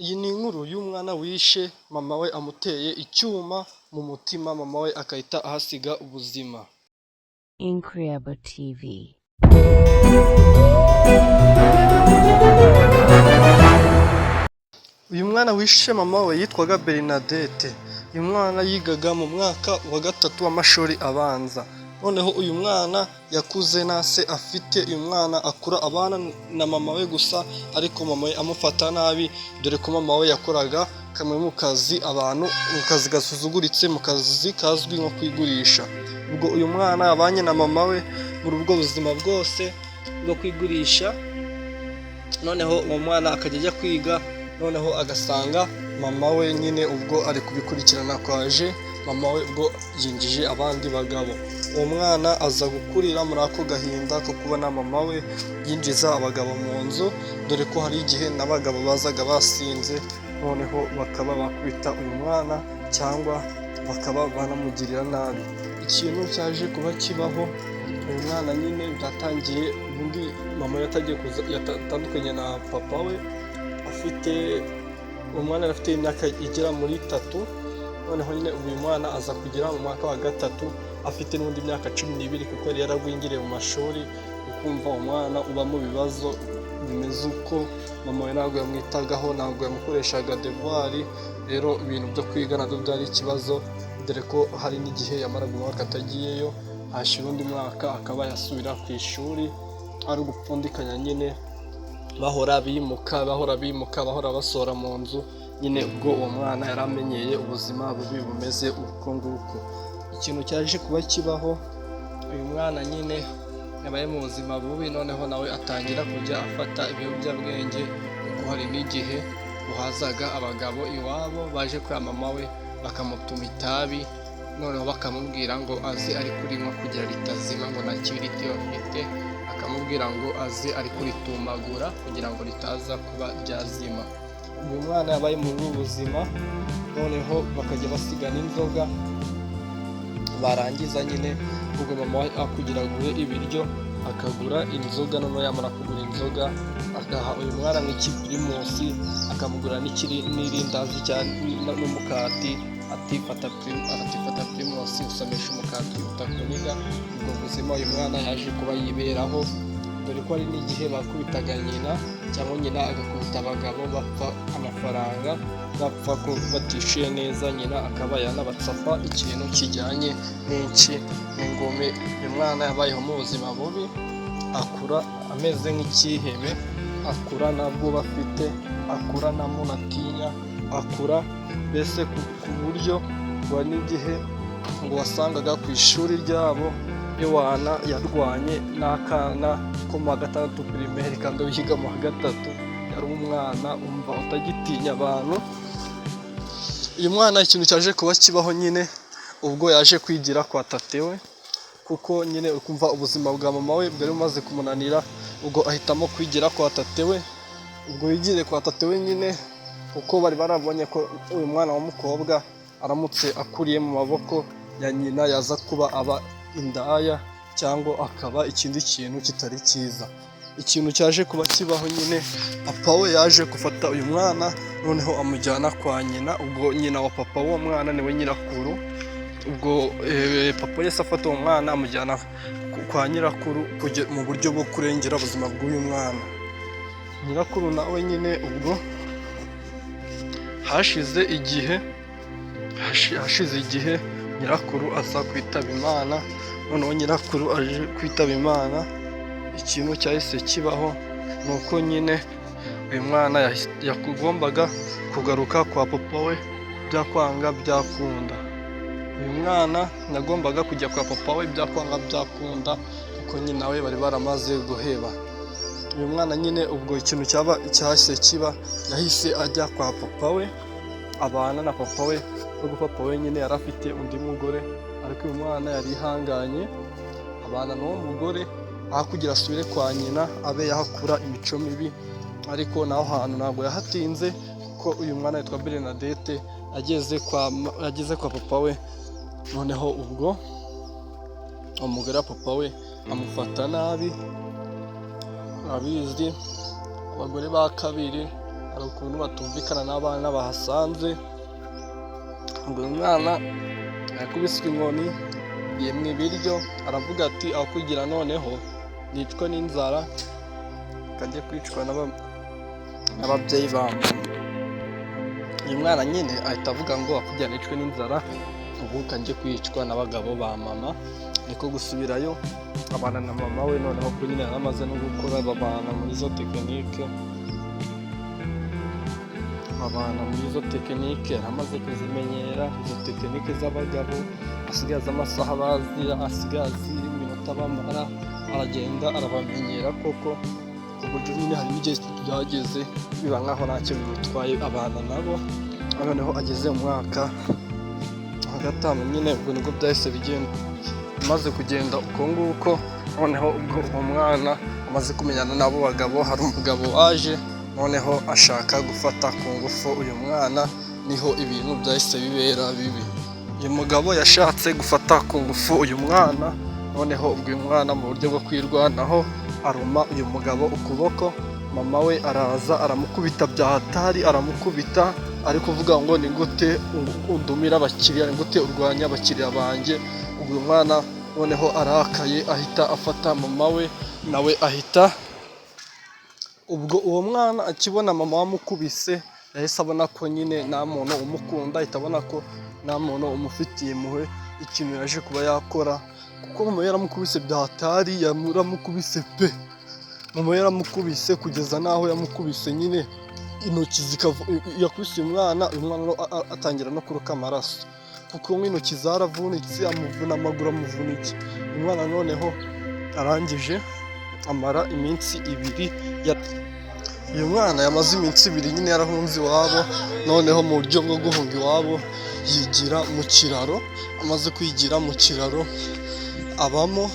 Iyi ni inkuru y'umwana wishe mama we amuteye icyuma mu mutima, mama we agahita ahasiga ubuzima. Incredible TV. Uyu mwana wishe mama we yitwaga Bernadette. Uyu mwana yigaga mu mwaka wa gatatu w'amashuri abanza. Noneho uyu mwana yakuze nta se afite, uyu mwana akura abana na mama we gusa, ariko mama we amufata nabi, dore ko mama we yakoraga kamwe mu kazi abantu, mu kazi gasuzuguritse, mu kazi kazwi nko kwigurisha. Ubwo uyu mwana yabanye na mama we muri ubwo buzima bwose bwo kwigurisha, noneho uwo mwana akajya ajya kwiga, noneho agasanga mama we nyine ubwo ari kubikurikirana kwaje mama we ubwo yinjije abandi bagabo. Uwo mwana aza gukurira muri ako gahinda ko kubona mama we yinjiza abagabo mu nzu, dore ko hari igihe n'abagabo bazaga basinze, noneho bakaba bakubita uyu mwana cyangwa bakaba banamugirira nabi. Ikintu cyaje kuba kibaho, uyu mwana nyine byatangiye ubundi mama yatangiye kuza yatandukanye na papa we afite, umwana yari afite imyaka igera muri 3, noneho nyine uyu mwana aza kugera mu mwaka wa gatatu afite n'undi myaka 12, kuko yari yaragwingiriye mu mashuri. Ukumva umwana uba mu bibazo bimeze uko, mama we ntabwo yamwitagaho, ntabwo yamukoreshaga devoir, rero ibintu byo kwiga nabyo byari ikibazo, dore ko hari n'igihe yamaraga umwaka atagiyeyo, hashira undi mwaka akaba yasubira ku ishuri, ari ugupfundikanya nyine, bahora bimuka, bahora bimuka, bahora basohora mu nzu nyine. Ubwo uwo mwana yari amenyeye ubuzima bubi bumeze uko nguko. Ikintu cyaje kuba kibaho, uyu mwana nyine yabaye mu buzima bubi, noneho nawe atangira kujya afata ibiyobyabwenge, kuko hari n'igihe uhazaga abagabo iwabo baje kwa mama we bakamutuma itabi, noneho bakamubwira ngo aze ari kurinywa kugira ritazima, ngo nta kibiriti bafite, akamubwira ngo aze ari kuritumagura kugira ngo ritaza kuba ryazima. Uyu mwana yabaye muri ubu buzima, noneho bakajya basiga n'inzoga, barangiza nyine ubwo mama we kugira agure ibiryo akagura inzoga, noneho yamara kugura inzoga agaha uyu mwana nk'ikipirimusi, akamugura n'irindazi n'umukati, ati fata pirimusi usomesha umukati utakuniga. Ubwo buzima uyu mwana yaje kuba yiberaho, dore ko hari n'igihe bakubitaga nyina cyangwa nyina agakubita abagabo bapfa amafaranga, bapfa ko batishyuye neza, nyina akaba yanabatsapa ikintu kijyanye n'iki n'ingumi. Uyu mwana yabayeho mu buzima bubi, akura ameze nk'icyihebe, akura nta bwoba afite, akura nta muntu atinya, akura mbese ku buryo ngo n'igihe ngo wasangaga ku ishuri ryabo ewana yarwanye n'akana ko mu wa gatandatu primaire kandi wiga mu wa gatatu, yari umwana umva utagitinya abantu. Uyu mwana ikintu cyaje kuba kibaho nyine, ubwo yaje kwigira kwa tate we, kuko nyine ukumva ubuzima bwa mama we bwari bumaze kumunanira, ubwo ahitamo kwigira kwa tate we. Ubwo yigiriye kwa tate we nyine, kuko bari barabonye ko uyu mwana w'umukobwa aramutse akuriye mu maboko ya nyina yaza kuba aba indaya cyangwa akaba ikindi kintu kitari cyiza. Ikintu cyaje kuba kibaho nyine, papa we yaje gufata uyu mwana noneho amujyana kwa nyina, ubwo nyina wa papa w'uwo mwana niwe nyirakuru. Ubwo papa yahise afata uwo mwana amujyana kwa nyirakuru mu buryo bwo kurengera ubuzima bw'uyu mwana. Nyirakuru nawe nyine ubwo hashize igihe, hashize igihe nyirakuru aza kwitaba Imana, noneho nyirakuru aje kwitaba Imana, ikintu cyahise kibaho ni uko nyine uyu mwana yagombaga kugaruka kwa papa we byakwanga byakunda. Uyu mwana yagombaga kujya kwa papa we byakwanga byakunda, kuko nyina we bari baramaze guheba. Uyu mwana nyine ubwo ikintu cyaba cyahise kiba, yahise ajya kwa papa we, abana na papa we, nubwo papa we nyine yari afite undi mugore, ariko uyu mwana yari yihanganye abana n'uwo mugore, aho kugira asubire kwa nyina abe yahakura imico mibi, ariko naho hantu ntabwo yahatinze, kuko uyu mwana witwa Bernadette ageze kwa papa we, noneho ubwo umugore wa papa we amufata nabi, urabizi abagore ba kabiri Hari ukuntu batumvikana n'abana bahasanze. Ngo uyu mwana yakubiswe inkoni, yimwa ibiryo, aravuga ati: "Aho kugira noneho nicwe n'inzara, kajye kwicwa n'ababyeyi ba mama." Uyu mwana nyine ahita avuga ngo: "Aho kugira nicwe n'inzara, ubu kajye kwicwa n'abagabo ba mama." Niko gusubirayo, abana na mama we. Noneho ubwo nyine yari amaze no gukura, babana muri izo tekinike, yari amaze kuzimenyera izo tekinike z'abagabo. Asigaye azi amasaha bazira, asigaye azi iminota bamara, aragenda arabamenyera koko, ku buryo nyine hari n'igihe byageze biba nkaho ntacyo bimutwaye, abana nabo. Noneho ageze mu mwaka wa gatanu nyine, ubwo nibwo byahise bigenda. Amaze kugenda uko nguko, noneho ubwo uwo mwana amaze kumenyana n'abo bagabo, hari umugabo waje noneho ashaka gufata ku ngufu uyu mwana. Niho ibintu byahise bibera bibi. Uyu mugabo yashatse gufata ku ngufu uyu mwana. Noneho ubwo uyu mwana mu buryo bwo kwirwanaho aruma uyu mugabo ukuboko. Mama we araza aramukubita bya hatari, aramukubita ari kuvuga ngo: "Ni gute udumira abakiriya? Ni gute urwanya abakiriya banjye?" Ubwo uyu mwana noneho arakaye ahita afata mama we, nawe ahita. Ubwo uwo mwana akibona mama wamukubise, yahise abona ko nyine nta muntu umukunda, ahita abona ko nta muntu umufitiye impuhwe. Ikintu yaje kuba yakora, kuko mama we yaramukubise bya hatari, yaramukubise pe, mama we yaramukubise kugeza n'aho yamukubise nyine intoki zikava. Yakubise uyu mwana atangira no kuruka amaraso, kuko nk'intoki zaravunitse, amuvuna amaguru, amuvuna iki. Umwana noneho arangije amara iminsi 2. Uyu mwana yamaze iminsi 2 nyine yarahunze iwabo. Noneho mu buryo bwo guhunga iwabo yigira mu kiraro. Amaze kwigira mu kiraro abamo,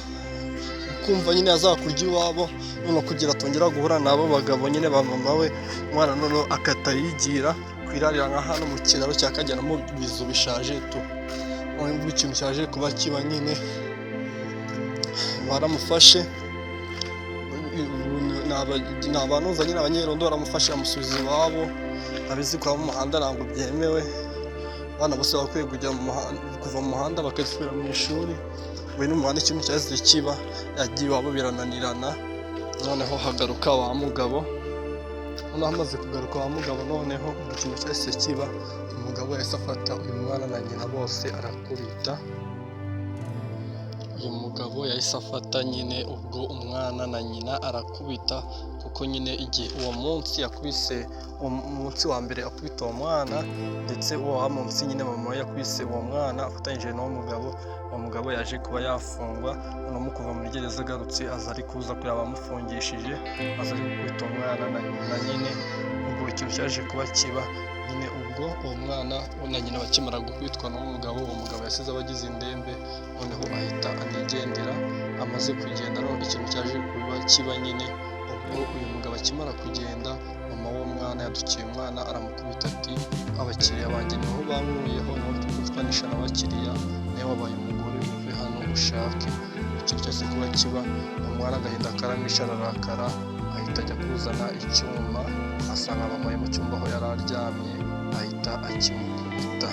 kumva nyine azakurya iwabo, noneho kugira atongera guhura n'abo bagabo nyine ba mama we. Umwana noneho akahita yigira kwirarira nka hano mu kiraro, cyangwa akajya no mu bizu bishaje tu. Noneho ikintu cyaje kuba kiba nyine, baramufashe, ni abantuza nyine, abanyerondo baramufashe bamusubiza iwabo. Abizi ko mu muhanda ntabwo byemewe, abana bose bakwiye kujya mu muhanda, kuva mu muhanda bagasubira mu ishuri. We no mu muhanda ikintu cyahise kiba, yagiye iwabo birananirana. Noneho hagaruka wa mugabo. Noneho amaze kugaruka wa mugabo, noneho ikintu cyahise kiba, umugabo yahise afata uyu mwana na nyina bose arakubita. Uyu mugabo yahise afata nyine ubwo umwana na nyina arakubita, kuko nyine igihe uwo munsi yakubise, uwo munsi wa mbere akubita uwo mwana, ndetse uwo munsi nyine mama we yakubise uwo mwana afatanyije n'uwo mugabo, uwo mugabo yaje kuba yafungwa. Noneho mu kuva muri gereza agarutse, aza ari kuza kureba abamufungishije, aza ari gukubita uwo mwana na nyina nyine. Ubwo ikintu cyaje kuba kiba nyine, ubwo uwo mwana na nyina bakimara gukubitwa n'uwo mugabo, uwo mugabo yasize abagize indembe, noneho ahita anigendera. Amaze kugenda, noneho ikintu cyaje kuba kiba nyine, ubwo uyu mugabo akimara kugenda, mama w'uwo mwana yadukiye umwana aramukubita ati: "Abakiriya banjye niho bankuyeho, niho turi gutwanisha n'abakiriya, nawe wabaye umugore, uve hano ushake." Ikintu cyose kuba kiba, umwana agahinda karamwishe, ararakara, ahita ajya kuzana icyuma, asanga mama we mu cyumba aho yari aryamye, ahita akimukubita.